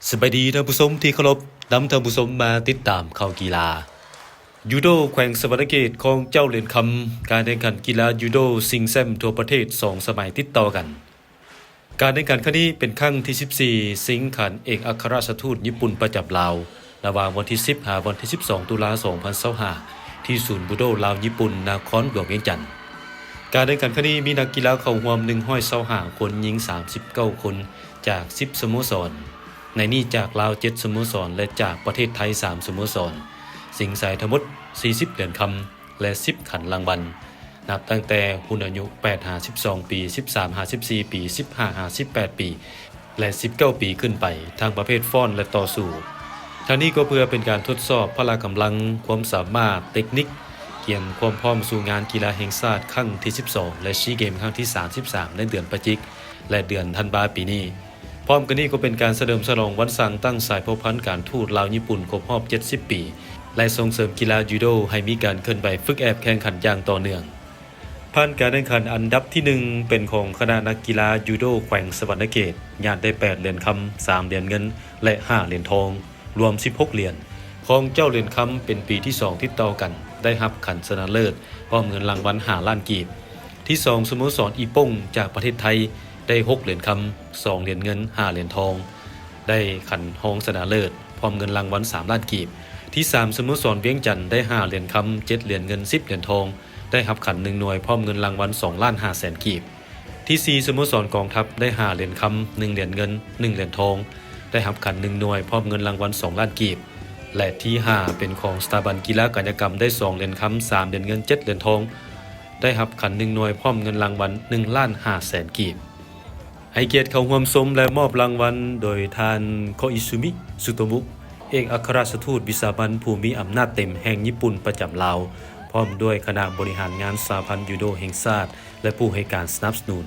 ສະບາຍດີທ່ານຜູ້ຊົມທີ່ເຄົາລົບ, ນຳທ່ານຜູ້ຊົມມາຕິດຕາມຂ່າວກິລາ. ຢູໂດແຂວງສະຫວັນນະເຂດຄອງເຈົ້າຫຼຽນຄຳ ການແຂ່ງຂັນກິລາຢູໂດຊິງແຊ້ມທົ່ວປະເທດສອງສະໄໝຕິດຕໍ່ກັນ. ການແຂ່ງຂັນຄັ້ງນີ້ເປັນຄັ້ງທີສິບສີ່ ຊິງຂັນເອກອັກຄະລັດຖະທູດຍີ່ປຸ່ນປະຈຳລາວ ລະຫວ່າງວັນທີສິບຫາວັນທີສິບສອງ ຕຸລາ ສອງພັນຊາວຫ້າ ທີ່ສູນບູໂດລາວຍີ່ປຸ່ນ ນະຄອນຫຼວງວຽງຈັນ. ການແຂ່ງຂັນຄັ້ງນີ້ມີນັກກິລາເຂົ້າຮ່ວມໜຶ່ງຮ້ອຍຊາວຫ້າຄົນ, ຍິງສາມສິບເກົ້າຄົນ ຈາກສິບສະໂມສອນ, ໃນນີ້ຈາກລາວເຈັດສະໂມສອນ ແລະ ຈາກປະເທດໄທສາມສະໂມສອນ, ຊິງໄຊທັງໝົດສີ່ສິບຫຼຽນຄຳ ແລະ ສິບຂັນລາງວັນ, ນັບຕັ້ງແຕ່ຮຸ່ນອາຍຸແປດຫາສິບສອງປີ, ສິບສາມຫາສິບສີ່ປີ, ສິບຫ້າຫາສິບແປດປີ ແລະ ສິບເກົ້າປີຂຶ້ນໄປ, ທັງປະເພດຟ້ອນ ແລະ ຕໍ່ສູ້. ທັງນີ້ກໍເພື່ອເປັນການທົດສອບພະລະກຳລັງ, ຄວາມສາມາດ, ເຕັກນິກ, ກຽມຄວາມພ້ອມສູ່ງານກິລາແຫ່ງຊາດຄັ້ງທີສິບສອງ ແລະ ຊີເກມຄັ້ງທີສາມສິບສາມ ໃນເດືອນພະຈິກ ແລະ ເດືອນທັນວາປີນີ້. ພ້ອມກັນນີ້ກໍເປັນການສະເຫຼີມສະຫຼອງວັນສ້າງຕັ້ງສາຍພົວພັນການທູດລາວຍີ່ປຸ່ນຄົບຮອບເຈັດສິບປີ ແລະ ສົ່ງເສີມກິລາຢູໂດໃຫ້ມີການເຄື່ອນໄຫວຝຶກແອບແຂ່ງຂັນຢ່າງຕໍ່ເນື່ອງ. ຜ່ານການແຂ່ງຂັນອັນດັບທີໜຶ່ງເປັນຂອງຄະນະນັກກິລາຢູໂດແຂວງສະຫວັນນະເຂດ, ຍາດໄດ້ແປດຫຼຽນຄຳ, ສາມຫຼຽນເງິນ ແລະ ຫ້າຫຼຽນທອງ, ລວມສິບຫົກຫຼຽນ. ຄອງເຈົ້າຫຼຽນຄຳເປັນປີທີສອງຕິດຕໍ່ກັນ ໄດ້ຮັບຂັນຊະນະເລີດ ພ້ອມເງິນລາງວັນຫ້າລ້ານກີບ. ທີສອງ ສະໂມສອນອີ່ປົງຈາກປະເທດໄທ ໄດ້ຫົກຫຼຽນຄຳ, ສອງຫຼຽນເງິນ, ຫ້າຫຼຽນທອງ, ໄດ້ຂັນຮອງຊະນະເລີດ ພ້ອມເງິນລາງວັນສາມລ້ານກີບ. ທີສາມ ສະໂມສອນວຽງຈັນ ໄດ້ຫ້າຫຼຽນຄຳ, ເຈັດຫຼຽນເງິນ, ສິບຫຼຽນທອງ, ໄດ້ຮັບຂັນໜຶ່ງໜ່ວຍ ພ້ອມເງິນລາງວັນສອງລ້ານຫ້າແສນກີບ. ທີສີ່ ສະໂມສອນກອງທັບ ໄດ້ຫ້າຫຼຽນຄຳ, ໜຶ່ງຫຼຽນເງິນ, ໜຶ່ງຫຼຽນທອງ, ໄດ້ຮັບຂັນໜຶ່ງໜ່ວຍ ພ້ອມເງິນລາງວັນສອງລ້ານກີບ ແລະ ທີຫ້າ ເປັນຂອງສະຖາບັນກິລາກາຍະກຳ ໄດ້ສອງຫຼຽນຄຳ, ສາມຫຼຽນເງິນ, ເຈັດຫຼຽນທອງ, ໄດ້ຮັບຂັນໜຶ່ງໜ່ວຍ ພ້ອມເງິນລາງວັນໜຶ່ງລ້ານຫ້າແສນກີບ. ໃຫ້ກຽດເຂົ້າຮ່ວມຊົມ ແລະ ມອບລາງວັນໂດຍທ່ານ ໂຄອິຊູມິ ຊູໂຕມຸ ເອກອັກຄະລັດຖະທູດວິສາມັນຜູ້ມີອຳນາດເຕັມແຫ່ງຍີ່ປຸ່ນປະຈຳລາວ, ພ້ອມດ້ວຍຄະນະບໍລິຫານງານສະຫະພັນຢູໂດແຫ່ງຊາດ ແລະ ຜູ້ໃຫ້ການສະໜັບສະໜູນ.